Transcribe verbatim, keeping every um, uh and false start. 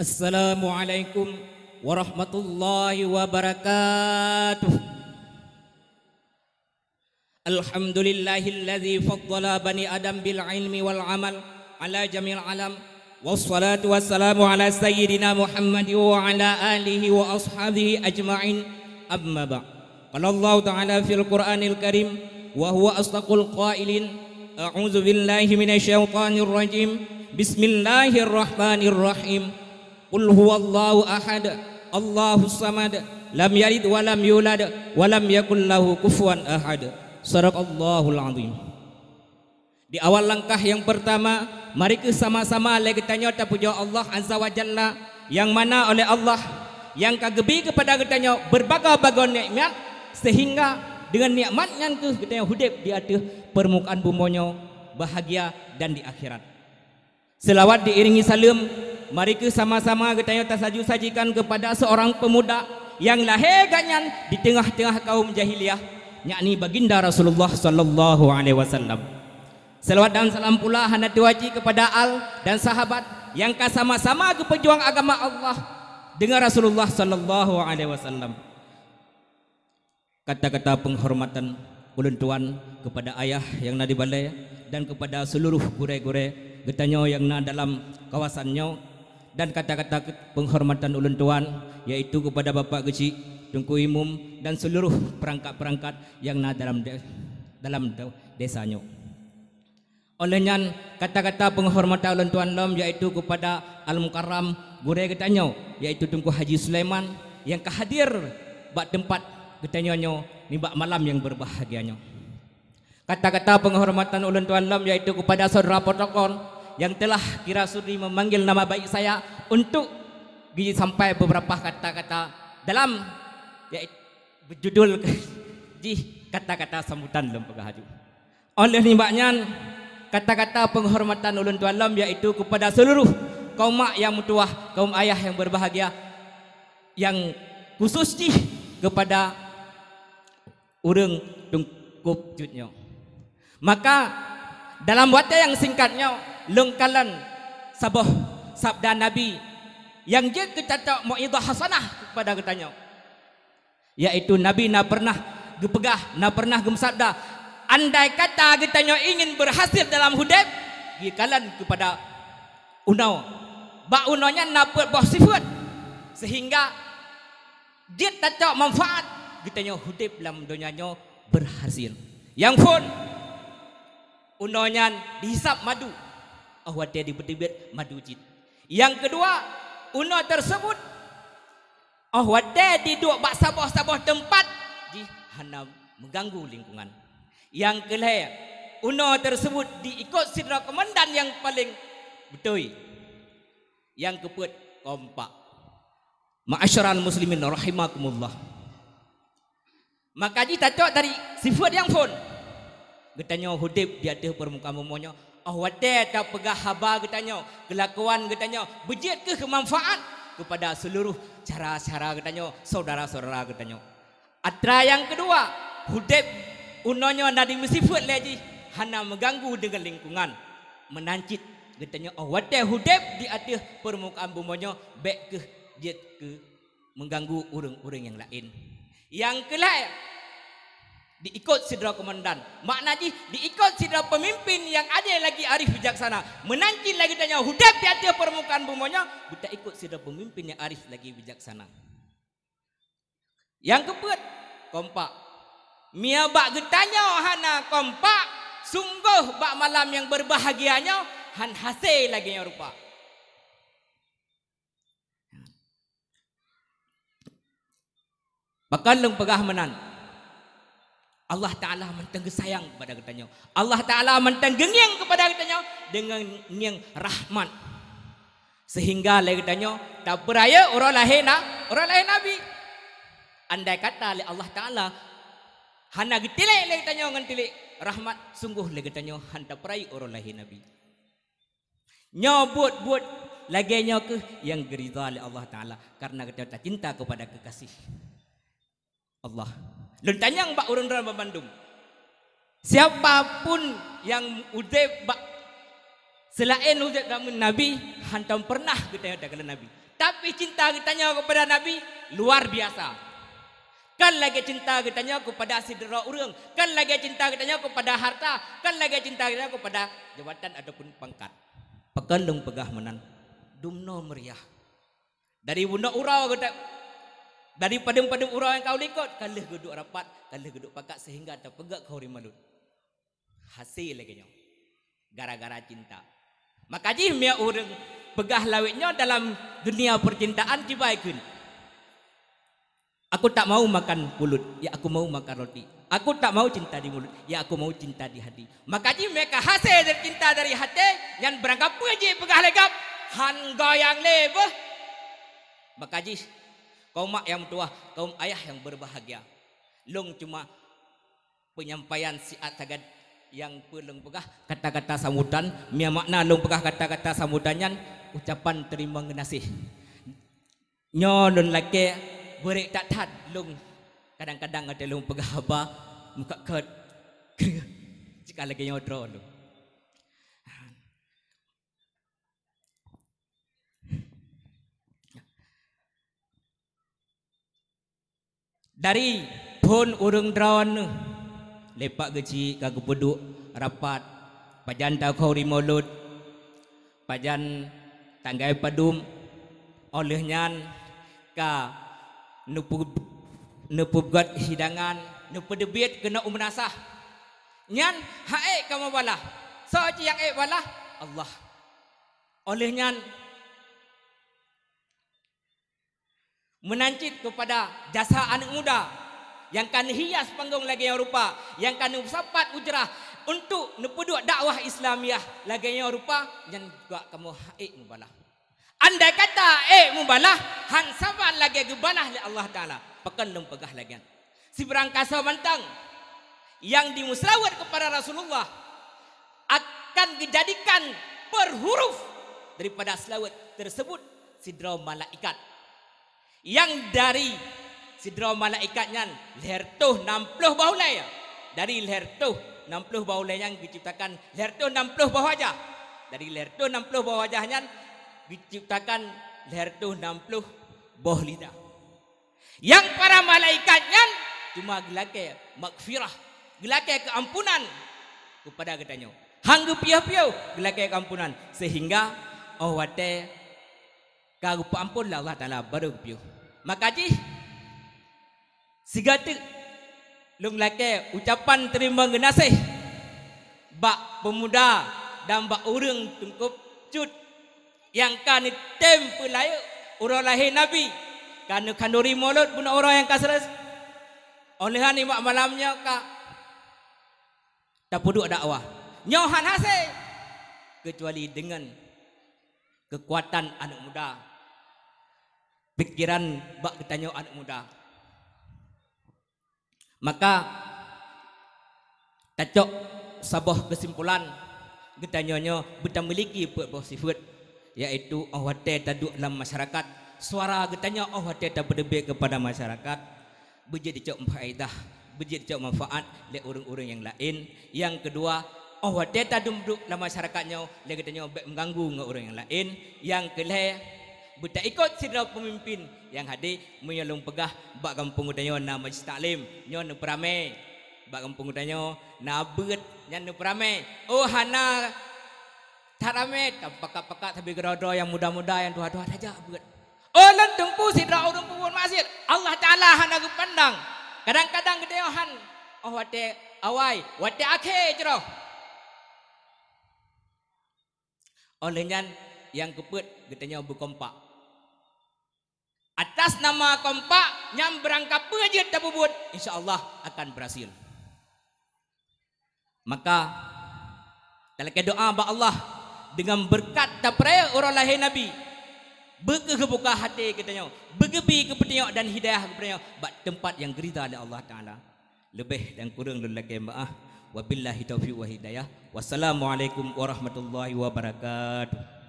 Assalamualaikum warahmatullahi wabarakatuh. Alhamdulillahilladzi faddala bani Adam bil ilmi wal amal ala jami'il alam. Wassalatu wassalamu ala sayyidina Muhammad wa ala alihi wa ashabihi ajma'in. Amma ba'd. Qala Allahu ta'ala fil Qur'anil Karim wa huwa asdaqul qailin. A'udzu billahi minasy syaithanir rajim. Bismillahirrahmanirrahim. Qul huwallahu ahad, Allahus samad, lam yalid wa lam yulad, wa lam yakul lahu kufuwan ahad. Sadaqallahul azim. Di awal langkah nyang pertama, mari keuh sama-sama lé geutanyoe tapujoe Allah Azza wa Jalla, nyang mana oleh Allah nyang ka geubri keupada geutanyoe beurbagoe-bagoe nikmat, seuhingga deungon nikmat nyan keuh geutanyoe udeb di ateueh peurmukaan bumoe nyoe, bahagia dan di akhirat. Seulaweuet diiringi saleuem, mari keuh sama-sama geutanyoe tasaju-sajikan keupada seurang peumuda nyang lahé geuh nyan di teungoh-teungoh kaum jahiliyah, yakni Baginda Rasulullah sallallahu alaihi wasallam. Seulaweuet dan salam pula hana teuaji keupada al dan sahabat nyang ka sama-sama geupeujuang agama Allah deungon Rasulullah sallallahu alaihi wasallam. Kata-kata peunghormatan ulôn tuan keupada ayah nyang na di balée dan keupada seuluruh gurée-gurée geutanyoe nyang na dalam kawasan nyoe, dan kata-kata peunghormatan ulôn tuan, yaitu keupada Bapak Geuchik, Teungku Imum, dan seuluruh peurangkat-peurangkat nyang na dalam de-, dalam de-, desa nyoe. Óh lheueh nyan, kata-kata peunghormatan ulôn tuan lom, yaitu keupada Al-Mukarram, gurée geutanyoe, yaitu Teungku Haji Sulaiman, nyang ka hadir bak teumpat geutanyoe nyoe nibak malam nyang beurbahagia nyoe. Kata-kata peunghormatan ulôn tuan lom, yaitu keupada syedara protokol nyang telah kira sudi memanggil nama baik saya untuk jisampai beberapa kata-kata dalam, yaitu beujudul jih kata-kata sambutan lom peugah laju. Óh lheueh nibak nyan, kata-kata peunghormatan ulôn tuan lom, yaitu keupada seuluruh kaum mak nyang meutuwah, kaum ayah nyang beurbahagia, nyang khusos jih keupada ureuëng Teungku Cut nyoe. Maka, dalam watée nyang singkat nyoe, lôn kalon saboh sabda Nabi nyang jeuet keu cocok mauidhah hasanah keupada geutanyoe. Yaitu Nabi na peureunah geupeugah, na peureunah geumeusabda, "Andai kata geutanyoe ingin beurhasil dalam udeb, geukalon keupada unoe. Bak unoe nyan na peuet boh sifeuet, seuhingga jeuet tacok manfaat geutanyoe udeb lam donya nyoe beurhasil." Nyang phon, unoe nyan dihisab madu, óh watée jipeuteubiet madu cit. Nyang keudua, unoe teuseubut óh watée jiduek bak saboh-saboh teumpat jih hana meuganggu lingkungan. Nyang keulhée, unoe teuseubut diikot sidroe keumandan nyang paleng beutôi. Nyang keupeuet, kompak. Ma'asyiral muslimin rahimakumullah. Maka jih tacok dari sifeuet nyang phon. Geutanyoe udeb di ateueh peurmukaan bumoe nyoe, óh watée tapeugah haba geutanyoe, keulakuan geutanyoe, beujeuet keuh keumanfaat keupada seuluruh cara-cara geutanyoe, syedara-syedara geutanyoe. Atra nyang keudua, udeb unoe nyoe na dimeusifeuet lé jih hana meuganggu deungon lingkungan. Meunan cit geutanyoe óh watée udeb di ateueh peurmukaan bumoe nyoe, bék keuh jeuet keu meuganggu ureuëng-ureuëng nyang laén. Nyang keulhée, diikot sidroe keumandan. Makna jih, diikot sidroe peumimpén nyang adé lagi arif bijaksana. Meunan cit lagée tanyoe udeb di ateueh peurmukaan bumoe nyoe, beutaikot sidroe peumimpén nyang arif lagi bijaksana. Nyang keupeuet, kompak. Meunyoe bak geutanyoe hana kompak, sunggoh bak malam nyang beurbahagia nyoe hán hase lagée nyoe rupa. Pakon lôn peugah meunan? Allah Ta'ala mantong geusayang keupada geutanyoe. Allah Ta'ala mantong geungieng keupada geutanyoe deungon ngieng rahmat. Seuhingga lé geutanyoe tapeurayeuk uroe lahé na-, uroe lahé Nabi. Andai kata lé Allah Ta'ala hana geutilék lé geutanyoe ngon tilék rahmat, sunggoh lé geutanyoe hán tapeurayeuk uroe lahé Nabi. Nyoe buet-buet lagée nyoe kheueh nyang geuridha lé Allah Ta'ala, kareuna geutanyoe tacinta keupada keukasih Allah. Lôn tanyong bak ureuëng droe banmandum, siapa pun nyang udeb bak seulaén udeb jameun Nabi, hántom peureunah geutanyoe takalon Nabi. Tapi cinta geutanyoe keupada Nabi luar biasa. Kon lagée cinta geutanyoe keupada sidroe ureuëng, kon lagée cinta geutanyoe keupada harta, kon lagée cinta geutanyoe keupada jabatan ataupun pangkat. Pakon lôn peugah meunan? Dumnoe meuriah. Dari bunoe uroe geuta-, dari padum-padum uroe nyang ka u likot, ka lheueh geuduek rapat, ka lheueh geuduek pakat sehingga tapeugét keu ureuëng malôt. Hase lagée nyoe, gara-gara cinta. Maka jih meunyoe ureuëng peugah lawét nyoe dalam dunia percintaan, kiban kheun, "Aku tak mau makan pulut, ya aku mau makan roti. Aku tak mau cinta di mulut, ya aku mau cinta di hati." Maka jih meunyoe ka hase dari cinta dari hati, nyan barangkapeue jipeugah lé gob, han goyang lé beuh. Maka jih, kaum mak nyang meutuwah, kaum ayah nyang berbahagia, lôn cuma penyampaian siat sagai nyang peue lôn peugah kata-kata sambutan. Meunyoe makna lôn peugah kata-kata sambutan nyan ucapan teurimong geunaséh. Nyoe lôn lakée beurek that-that lôn, kadang-kadang watée lôn peugah haba meukat-kat kreueh, cit ka lagée nyoe droe lôn. Dari phon ureuëng droeneuh, lepak geuchik ka geupeuduek rapat, pajan takheun rimolot, pajan tanggai padum, óh lheueh nyan ka neupeu-, neupeubuet hidangan, neupeudeubiet keunoe u meunasah. Nyan han ék kamoe balaih. Soe cit nyang ék balaih? Allah. Óh lheueh nyan, meunan cit keupada jasa aneuëk muda nyang ka neuhias panggong lagée nyoe rupa, nyang ka neusapat ujrah untuk neupeuduek dakwah Islamiah lagée nyoe rupa, nyan juga kamoe han ék mubalaih. Andai kata ék mubalaih, han saban lagée geubalaih lé Allah Taala. Pakon lôn peugah lagée nyan? Sibarang kasoe mantong nyang dimeuseulaweuet keupada Rasulullah akan geujadikan per huruf daripada seulaweuet teuseubut sidroe malaikat. Nyang dari sidroe malaikat nyan lhée reutôh nam ploh boh ulée. Dari lhée reutôh nam ploh boh ulée nyan geuciptakan lhée reutôh nam ploh boh wajah. Dari lhée reutôh nam ploh boh wajah nyan geuciptakan lhée reutôh nam ploh boh lidah. Nyang para malaikat nyan cuma geulakée maghfirah, geulakée keuampunan keupada geutanyoe. Han geupiôh-piôh geulakée keuampunan, sehingga óh watée ka geupeuamphon lé Allah Taala barô geupiôh. Maka jih sigoe teuk lôn lakée ucapan teurimong geunaséh bak peumuda dan bak ureuëng teungkop cut nyang ka neutem peulayeue uroe lahé Nabi, ka neukhanduri molot bunoe uroe nyang ka seuleusoe. Óh lheueh nyan nibak malam nyoe ka tapeuduek dakwah. Nyoe han hase keucuali deungon keukuatan aneuëk muda, pikeran bak geutanyoe aneuëk muda. Maka tacok saboh keusimpulan, geutanyoe nyoe beutamiliki peuet boh sifeuet, yaitu óh watée taduek lam masyarakat, suara geutanyoe óh watée tapeuteubiet keupada masyarakat beujeuet jicok faedah, beujeuet jicok manfaat lé ureuëng-ureuëng nyang laén. Nyang keudua, óh watée tadum duek lam masyarakat nyoe lé geutanyoe bék meuganggu ngon ureuëng nyang laén. Nyang keulhée, beutaikot sidroe peumimpén nyang hadé. Meunyoe lôn peugah bak gampông geutanyoe na majlis taklim, nyoe neupeuramé. Bak gampông geutanyoe na beuet, nyan neupeuramé. Oh hana that ramé, tapakat-pakat sabe keudroe-droe nyang muda-muda, nyang tuha-tuha tajak beuet. Oh lôn teungku sidroe ureuëng peubuet maksiet, Allah Taala hana geupandang. Kadang-kadang geutanyoe han, óh watée awai, watée akhé jroh. Óh lheueh nyan nyang keupeuet geutanyoe beukompak. Atas nama kompak nyang beurangkapeue jeuet tapeubuet, insya Allah akan beurhasil. Maka talakée doá bak Allah deungon beureukat tapeurayeuk uroe lahé Nabi. Beukeuh geubuka até geutanyoe, beugeubi keupeutiyok dan hidayah geupeutiyok bak teumpat nyang geuridha lé Allah Taala. Leubeh dan kureueng lôn lakée meuáh. Wabillahi taufiq wal hidayah. Wassalamualaikum warahmatullahi wabarakatuh.